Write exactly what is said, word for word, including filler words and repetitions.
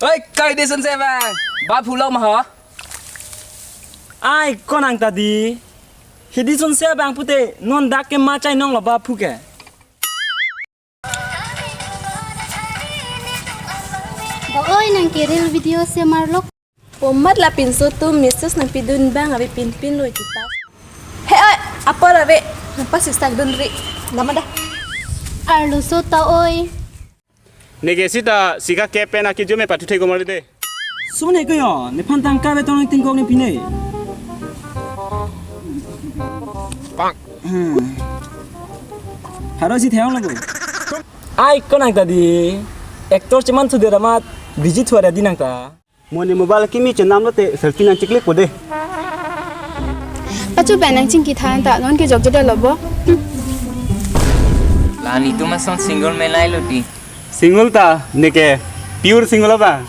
Oi, kai di sunse bang. Baphu lok ma ho? Ai, konang ta di. Hidi sunse bang pute, non dak ke ma chai nong lo baphu ke. Oi, nang ke reel video se marlok. Pomat la pinso tu message nangpidun bang abi pinpin lo kita. He oi, apor ave, nangpasistak dunri. Damada. Arloso ta oi. Neke sita sika kepen aki jume patu thek komar de. Sumne ko yo, nephan tangka betong nang tingkok ne pine. Pak. Hmm. Haro si theang lagu. Ai, konang ta di. Actor cheman sude ramat, busy thua di nang ta. Mo ne mobile kimi chenam lote selfie nang chiklik po de. Pachu pen nang chingki than ta non ke jok jeda lobo. La netum ason single melai lo di. Single ta neke pure single ba.